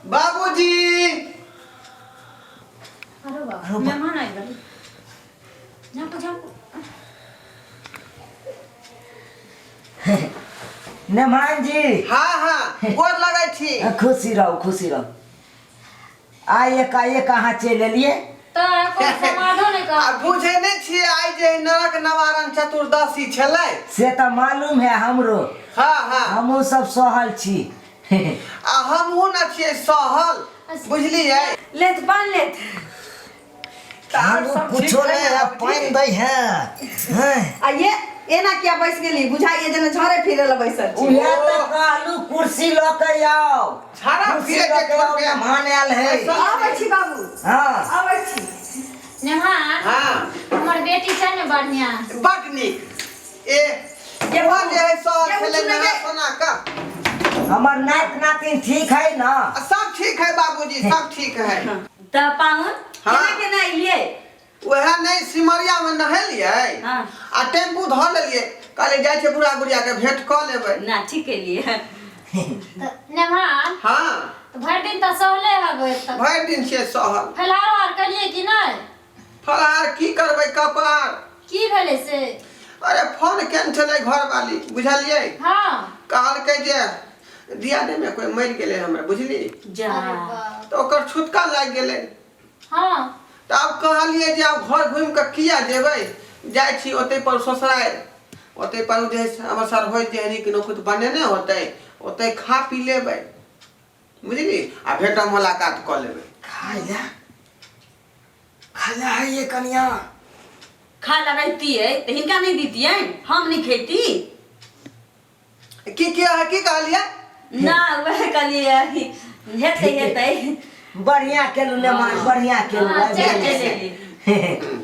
बाबूजी। अरे बाप, मेहमान आबि गेल। झाँपू झाँपू। मेहमान जी। हाँ हाँ, गोर लगै छी। खुशी रहू, खुशी रहू। आइ एकाएक अहाँ चलि एलियै? तऽ कोनो समाधो नहि आ कह। बुझै नहि छियै, आइ जे नरक निवारण चतुर्दशी छलै। से तऽ मालूम है हमरो। हाँ हाँ। हमहूँ सब सहल छी। आ हमहूँ न छियै सहल, बुझलियै? लेत पान लेत। तऽ आर सब ठीक कुछो है नहीं है, बाबूजी? पानि दै है, हैं। आ ये एना किया बैस गेली? बुझाइए जेना झरे फिरे ला बैसल छी। उहे तऽ कहलू, कुर्सी लऽ के आउ। झाड़ा कुर्सी फिरे लऽ के के आउ, छोड़ के। मेहमान आयल है। आबै छी बाबू। हाँ। आबै छी। नेहान। हाँ। हमर बेटी छै ने बढ़िया। बड नीक। ए ये ओहो जे है सहल ये छलै बुझू ने नहा ये। सोना कऽ। हमर नात नातिन ठीक है ना? आ, सब ठीक है बाबूजी, सब ठीक है। तऽ पाहुन, हाँ। केना केना एलियै? वएह नहि, सिमरिया में नहेलियै हाँ। आ टेम्पू धऽ लेलियै, कहलियै जाइ छै बुढ़ा बुढ़िया के भेंट कऽ लेबै। ना, ठीक केलियै। तऽ नेहान। हाँ। तऽ भरि दिन तऽ सहले हबै तऽ? भरि दिन छियै सहल। फलाहारो आर केलियै कि नहि? फलाहार की करबै कपार। की भेलै से? अरे, फोन केने छलै घरवाली, बुझलियै? हाँ। कहलकै जे दियादे में कोई मरि गेलै हमरा, बुझली? जा। अरे बाप। तऽ ओकर छुटका लागि गेलै। हाँ। तऽ आब कहलियै जे आब घर घुमि कऽ किया जेबै, जाइ छी ओतै पर ससुरारि, ओतै पर जे हमर सरहोइज जे नीक नोकुत बनेने होतै, ओतै खा पी लेबै, बुझली? आ भेंट मुलाकात कऽ लेबै। खाय ला, खाय ला है ये कनिया। खाय ला रहितियै तऽ हिनका नहि दितियै? हम नहि खैती? की की अहाँ की कहलियै? ना, वएह कहलियै कि हेतै हेतै। बढ़िया केलू नेमान, बढ़िया केलू। हाँ, आबि चलि गेलू। चलि।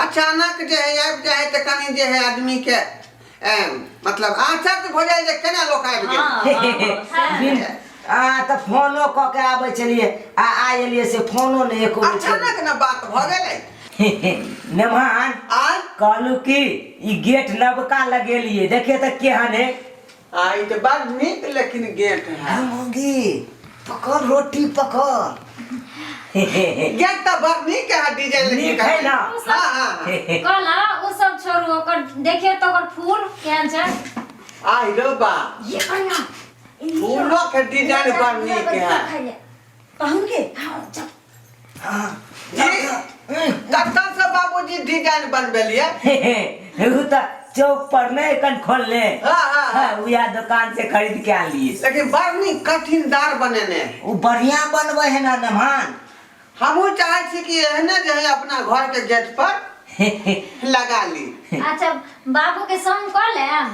अचानक जे है आबि जाइ है तऽ कनि जे है आदमी के मतलब आश्चर्य भऽ जाइ जे केना लोक आबि गेल। हाँ, हाँ, सएह। बिन आ तऽ फोनो कऽ के आबै छलियै आ आइ एलियै से फोनो नहि एको बेर केलियै। अचानक ने बात भऽ गेलै। नेमान। आय। कहलू कि ई गेट नवका लगेलियै, देखिए तऽ केहन है। आ ई तऽ बड़ नीक लेकिन गेट है। मौगी, पकड़ रोटी पकड़। गेट तऽ बड़ नीक है डिजाइन लेकिन। नीक है ना? हाँ हाँ हाँ। कहला ओ सब छोड़ू, ओकर देखिए तऽ ओकर फूल केहन छै। आइ रो बा। ये कन्या। फूलो के डिजाइन बड़ नीक है। पाहुन के। हाँ। जी, कतऽ से बाबूजी डिजाइन बनबेलियै? उ तऽ चौक पर नहीं एखन खोलने। हाँ, हाँ, हाँ। हाँ, उएह दुकान से खरीद के आनलियै। लेकिन बड़ नीक कठिनदार बनेने है। उ बढ़िया बनबै है ना नेमान। हमहूँ चाहै छी कि एहने जे है अपना घर के गेट पर लगा ली। अच्छा, बाबू के संग कऽ लेम,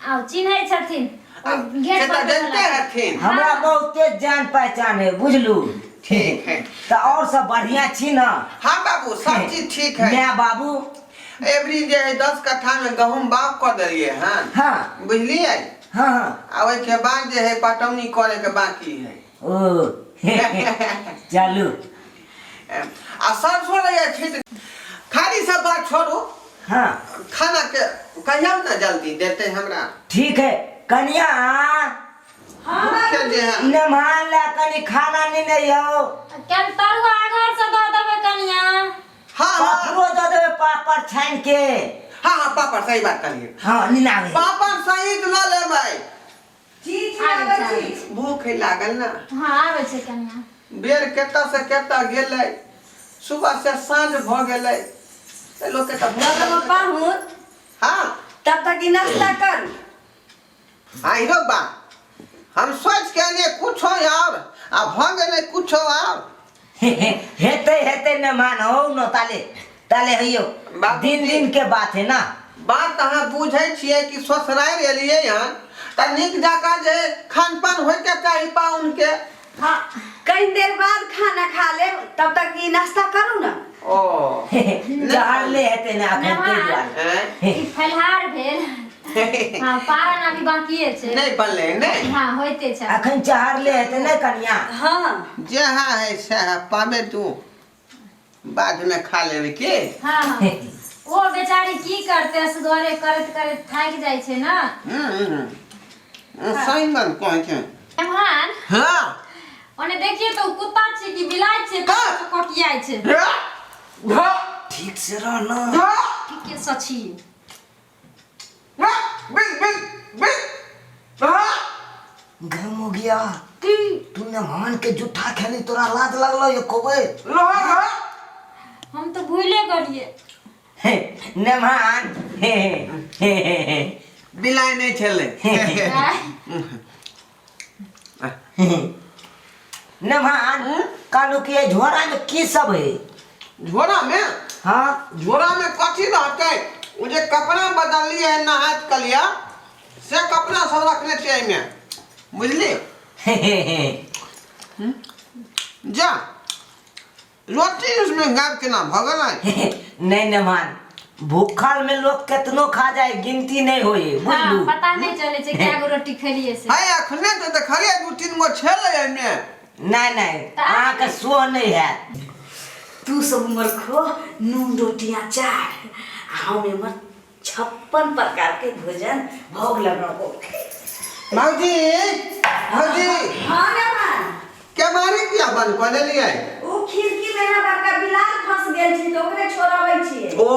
आ चिन्है छथिन आ, गेट से पर तऽ बैठल। जानते हथिन। हमरा बहुते जान पहचान है, बुझलू? ठीक है। तऽ और सब बढ़िया छी ना? हाँ बाबू, सब चीज ठीक है। माय बाबू? एवरी जे है 10 कट्ठा में गहूम बाग कऽ देलियै हन। बुझलियै? हाँ हाँ। आ ओहिके बाद जे है पटौनी करे के बाकी है। ओ, चलू। आ सरसों रहे छीट खाली। सब बात छोड़ू। खाना के कहियौ ने जल्दी देते हमरा। ठीक है कनिया। भूखे जे है। मेहमान ला कनी खाना नहीं नहीं हो। केन तरुआ आगाँ से दऽ देबै कनिया। हाँ हाँ। पापड़ो दऽ देबै, पापड़ छानि के। हाँ हाँ, पापड़, सही बात कहलियै। हाँ, निनावे। पापड़ सहित लऽ लेबै। जी जी, आबै छी। भूख लागल ना। हाँ, आबै छै कनिया। बेर कतऽ से कतऽ गेलै, सुबह से साँझ भऽ गेलै, तऽ लोकके तऽ भूख तब लगतै। पाहुन। हाँ। तब तक ई नाश्ता करू। हाँ रो बा, हम सोच के एलियै कुछो और आ भऽ गेलै कुछो और। हेतै हेतै मेहमान, हो न ताले ताले हइयो। बाबूजी। दिन दिन के बात है ना। बात अहाँ बुझै छियै कि ससुरारि एलियै हन तऽ नीक जकाँ जे खान पान होइके चाही पाहुन के। हाँ, कनी देर बाद खाना खा लेब, तब तक ई नाश्ता करू ना। ओ। चढ़ले हेतै ना अखन, ताहि दुआरे। हैं? ई फलहार भेल। हाँ, पारन अभी बाकिए छै। नहि बनलै नहि। हाँ, होइते छै। अखन चढ़ले हेतै ने कनिया? हाँ। जेहा है सएह पाबे, तू बादमे खा लेबै की। हाँ हाँ, ओ बेचारी की करते, असगरे करैत करैत थाकि जाइ छै ना। सही बात कहै छै। मेहमान। हाँ। ओने देखिए तो कुत्ता छै कि बिलाइ छै का? कोकियाइ छै हे हे ठीक से रह ना हे ठीके से छी हे बिल बिल बिल हे गम हो गया की तू मेहमान के जूठा खेली तोरा लाज लगलो एको बेर लोहा हे हम तो भूले गेलिए हे मेहमान हे हे हे हे बिलाइ नहि छलै मेहमान कहलू कि ये झोरा में की सब है झोरा में हाँ झोरा में कथी रहतै ओ जे कपड़ा बदललियै हन नहाइत कलिया से कपड़ा सब रखने छियै एहिमे बुझली जा रोटी उसमें गायब केना भऽ गेलै नहीं मेहमान भूखल में लोग केतनो खा जाए गिनती नहीं होई हाँ, बुझलू पता नहीं चले छै कए गो रोटी खेलिए से है अखने तऽ देखलियै दू तीन गो छलै एहिमे नहीं नहीं अहाँ के सोह नहीं है तू सब उमर खो नून रोटी अचार आ हम एमर 56 प्रकार के भोजन भोग लगाबो। भौजी भौजी। हाँ मेहमान। केबाड़ी किया बंद कऽ लेलियै? ओ खिड़की में ना बड़का बिलार फंस गेल छै तऽ ओकरे छोड़ाबै छियै। ओ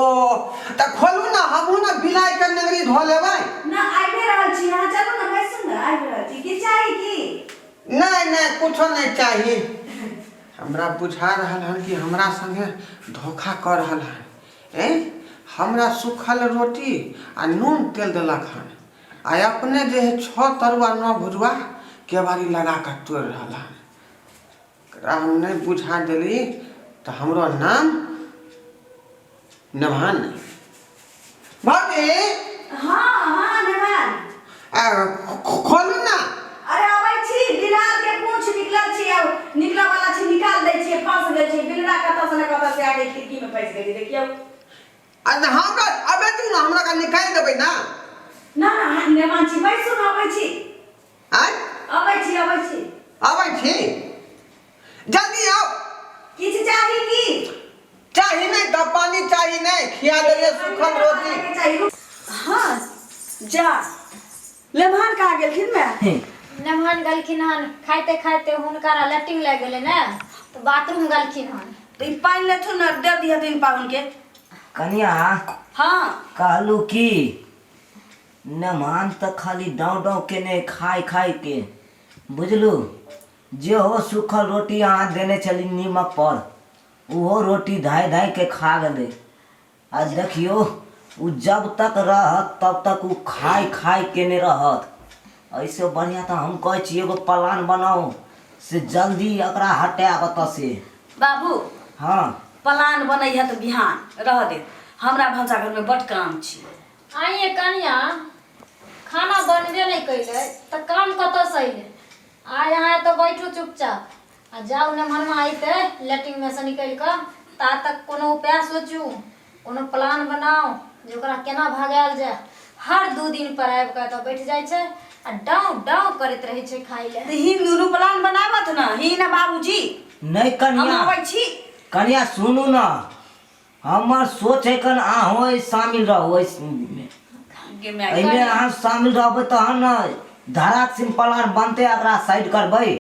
तऽ खोलू ने, हमहूँ ने बिलाइ के नगरी धो लेबै। ना आबि रहल छी, अहाँ चलू ने बैसू ने, आबि रहल छी। की चाही की? नहि नहि कुछो नहि चाही। हमरा बुझा रहल हन कि हमरा संगे धोखा कऽ रहल हन। ए हमरा सूखल रोटी आ नून तेल देलक हन आ अपने जे है 6 तरुआ 9 भुजुआ केबाड़ी लगा कऽ तोड़ि रहल हन। एकरा हम नहि बुझा देली तऽ हमरो नाम नभान नहि। भाभी। हाँ हाँ नभान। आ, खोलू ना। अरे अबै छी, बिलाल के पूंछ निकलल छी, आब निकलऽ वाला छी, निकाल दै छियै, फंस गेल छी बिलरा कतऽ से ने कतऽ से आके खिड़की में फंस गेली, देखियौ। आ ना हमरा अबे तू ना हमरा का निकालि देबै ना। ना ना हम मेहमान छी, बैसू ना, अबै छी। आँय? अबै छी, अबै छी। अबै छी, जल्दी आउ। किछु चाही की? चाही नहि तऽ पानी चाही नहि, खिया देलियै सूखल रोटी। चाही। हाँ जा लेमहान कहाँ गेलखिन मैं? नेमहान गेलखिन हन खाइते खाइते हुनका लैट्रिन लागि गेलै ने तऽ बाथरूम गेलखिन हन। तऽ ई पानि लेथुन ने, दे दिहथिन पाहुन के। कनिया। हाँ। कहलू की मेहमान तऽ खाली डाँव डाँव केने खाय खाय के बुझलू, जे हो सूखल रोटी अहाँ देने छली नीमक पर ओहो रोटी धाय धाय के खा गेलै। आ देखियौ ओ जब तक रहत तब तक ओ खाय खाय केने रहत। एहिसँ बढ़िआँ तऽ हम कहै छी एगो प्लान बनाउ से जल्दी एकरा हटायब एतऽ से। बाबू। हाँ। प्लान बनैहे तऽ बिहान रह दे, हमरा भनसा घरमे बड्ड काम छै। आइए कनिया, खाना बनबे नहि कैले तऽ काम कतऽसँ अयलै? आइ अहाँ एतऽ बैठू चुपचाप आ जाउ नमहरमा अयतै लैट्रिनमे सँ निकलि कऽ ता तक कोनो उपाय सोचू, कोनो प्लान बनाउ जे ओकरा केना भगायल जाय। हर 2 दिन पर आबि कऽ एतऽ बैठ जाइ छै आ डाँव डाँव करैत रहै छै खाइ लए। तऽ ही दुनू प्लान बनाबत ने ही ना बाबूजी। नहि हम कनिया। अबै छी। कनिया सुनू ने, हमर सोच है कन अहूँ एहि शामिल रहू एहिमे। गे माय। एहिमे अहाँ शामिल रहबै तहन ने धराक सिंह प्लान बनतै, एकरा साइड करबै।